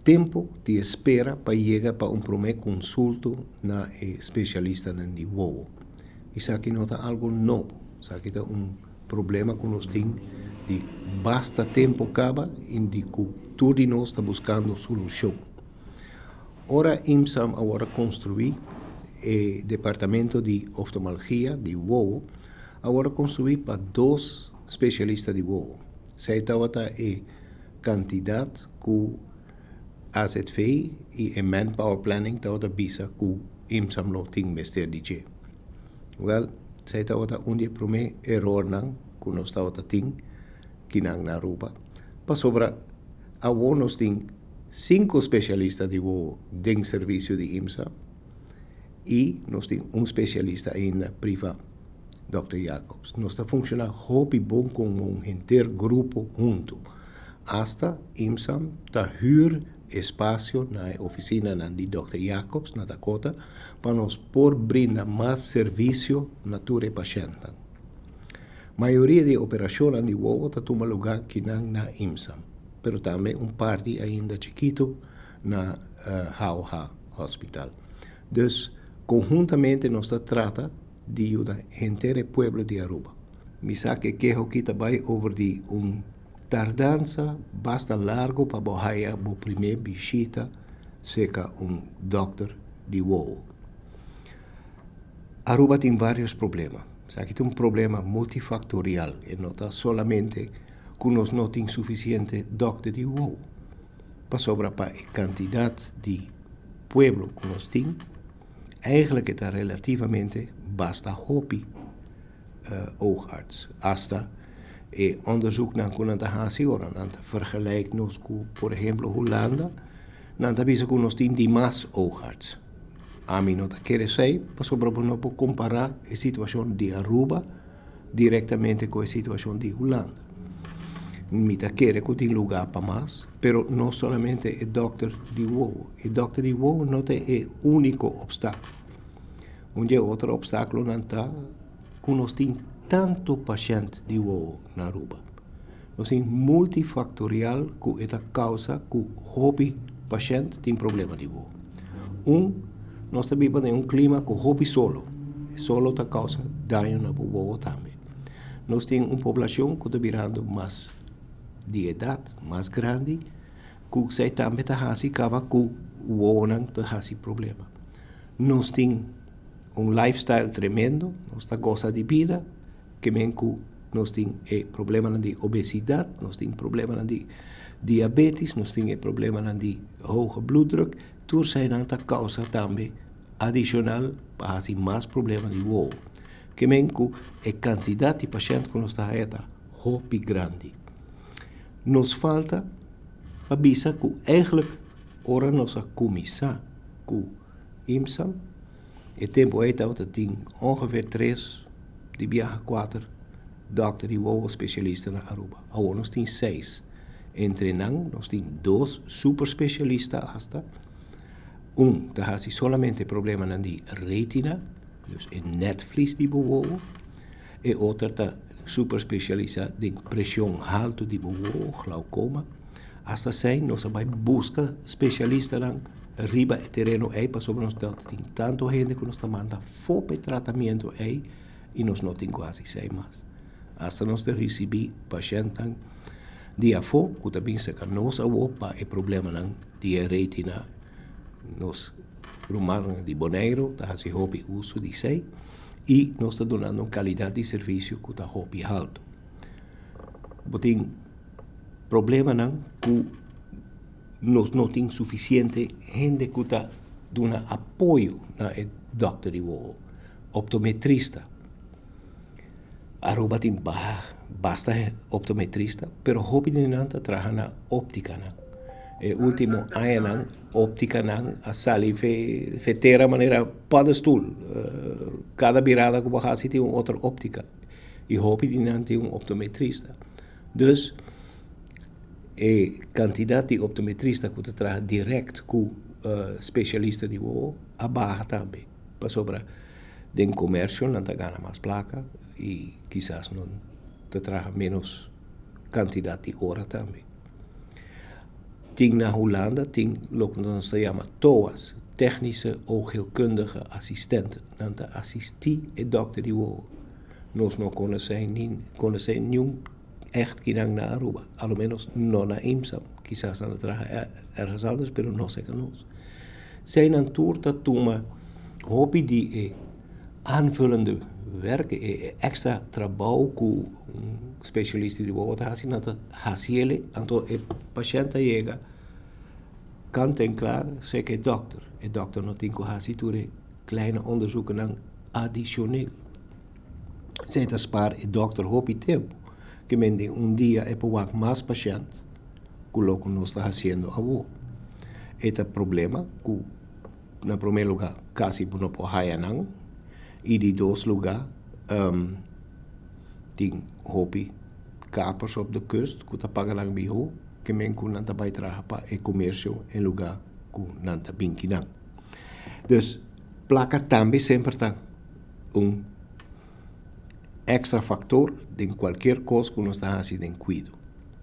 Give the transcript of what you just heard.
Tempo di espera pa yega pa un prome consulto na e specialistanan di wowo. Esaki no ta algo nobo, esaki ta un problema cu nos tin di basta tempo caba y di cu tur di nos ta buscando solucion. Ora IMSAM a worde construi, e departamento di oftalmologia di wowo a worde construi pa dos specialista di wowo. Esey tabata e cantidad cu AZV y e Manpower Planning tabata bisa cu IMSAM lo tin mester di dje. Wel, esey tabata un di e prome erornan cu nos tabata tin kinan na Aruba, pasobra awor nos tin cinco specialista di wowo den servicio di IMSAM y nos tin un specialista ainda priva, Dòkter Jacobs. Nos ta funciona hopi bon como un henter grupo hunto. Hasta IMSAM ta huur espacio na e oficinanan di Dòkter Jacobs na Dakota pa nos por brinda mas servicio na tur e pashentnan. Mayoria di e operacionnan di wowo ta tuma lugar kinan na IMSAM, pero tambe un parti ainda chikito na HOH Hospital. Dus conhuntamente nos ta trata di yuda henter e pueblo di Aruba. Mi sa cu e keho aki ta bay over di un tardansa basta largo pa bo haya bo primer bishita cerca un dokter di wowo. Aruba tin varios problema. Esaki ta un problema multifactorial, e no ta solamente cu nos no tin suficiente dokter di wowo, pasobra pa e cantidad di pueblo cu nos tin, Eigenlijk e ta relativamente basta hopi oogarts. Hasta e onderzoeknan ku nan ta hasi ora nan ta vergelijk nos ku por ehemplo Hulanda, nan ta bisa ku nos tin dimas oogarts. Ami no ta kere esei pasobra bo no por kompará e situashon di Aruba direktamente ku e situashon di Hulanda. Mi ta kere ku tin lugá pa mas, pero no solamente e dòkter di wowo. E dòkter di wowo no ta e úniko opstákulo. Un di e otro opstákulonan ta ku nos tin tantu pashènt di wowo na Aruba. Nos tin multifaktorial ku e ta kousa ku hopi pashènt tin problema di wowo. Un, nos ta biba den un klima ku hopi solo. E solo ta kousa daño na bo wowo tambe. Nos tin un poblashon ku ta birando mas di edat, mas grandi, ku esei tambe ta hasi kaba ku wowonan ta hasi problema. Nos tin un lifestyle tremendo, nos ta gosa di bida, ke men ku nos tin e problemanan di obesidat, nos tin problemanan di diabetes, nos tin e problemanan di hoge bloeddruk, tur eseinan ta kousa tambe adishonal pa hasi mas problema di wowo. Ke men ku e kantidat di pashènt ku nos ta haya ta hopi grandi. Nos falta pa bisa ku eigentlik ora nos a kuminsá ku IMSAM, E tempu ei tabata tin ongeveer tres di biaha kuater dòkter di wowo spesialista na Aruba. Awor nos tin seis. Entre nan nos tin dos super spesialista asta. Un ta hasi solamente problemanan di retina, dus e netvlies di bo wowo. E otro ta super spesialisa den preshon haltu di bo wowo, glaukoma. Asta esei nos a bai buska spesialistanan riba e tereno ei pasobra nos ta tin tantu hende ku nos ta manda for pa e tratamentu ei i nos no tin ku hasi esei mas. Asta nos ta risibí pashèntnan di afó ku ta bin serka nos awor pa e problemanan di e retina. Nos rumannan di Boneiru ta hasi hopi uso di esei i nos ta dunando un kalidat di servisio ku ta hopi haltu. Bo tin problemanan ku nos no tin sufisiente hende ku ta duna apoyo na e dòkter di wowo, optometrista. Aruba tin basta optometrista, pero hopi di nan ta traha na óptikanan. E último añanan óptikanan a sali fetera manera paddestoel. Kada birada ku bo hasi tin un otro óptika i hopi di nan tin un optometrista. Dus e kantidat di optometrista ku ta traha dirèkt ku spesialista di wowo a baha tambe pasobra den komersio nan ta gana mas plaka i kisas nan ta traha ménos kantidat di ora tambe. Tin na Hulanda, tin loke nos ta yama TOA's, Technische Oogheelkundige Assistenten. Nan ta asistí e dòkter di wowo. Nos no konosé ni konosé niun ègt kinan na Aruba, a lo ménos no na IMSA. Kisas nan ta traha ergens anders, pero no serka nos. Eseinan tur ta tuma hopi di e aanvullende werk, e extra trabou ku un spesialista di wowo ta hasi, nan ta hasi el, anto e pashènt ta yega kant en klaar serka e dòkter. E dòkter no tin ku hasi tur e kleine onderzoekennan adishonel. Esei ta spaar e dòkter hopi tempu, ke men den un dia e por wak mas pashènt ku loke nos ta hasiendo awor. E ta problema ku na promé lugá kasi bo no por haya nan i di dos lugá tin hopi kapers op de kust ku ta paga nan mihó ke men ku nan ta bai traha pa e komersio en lugá ku nan ta bin kinan. Dus plaka tambe semper ta un extra faktor den kualkier kos ku nos ta hasi den kuido.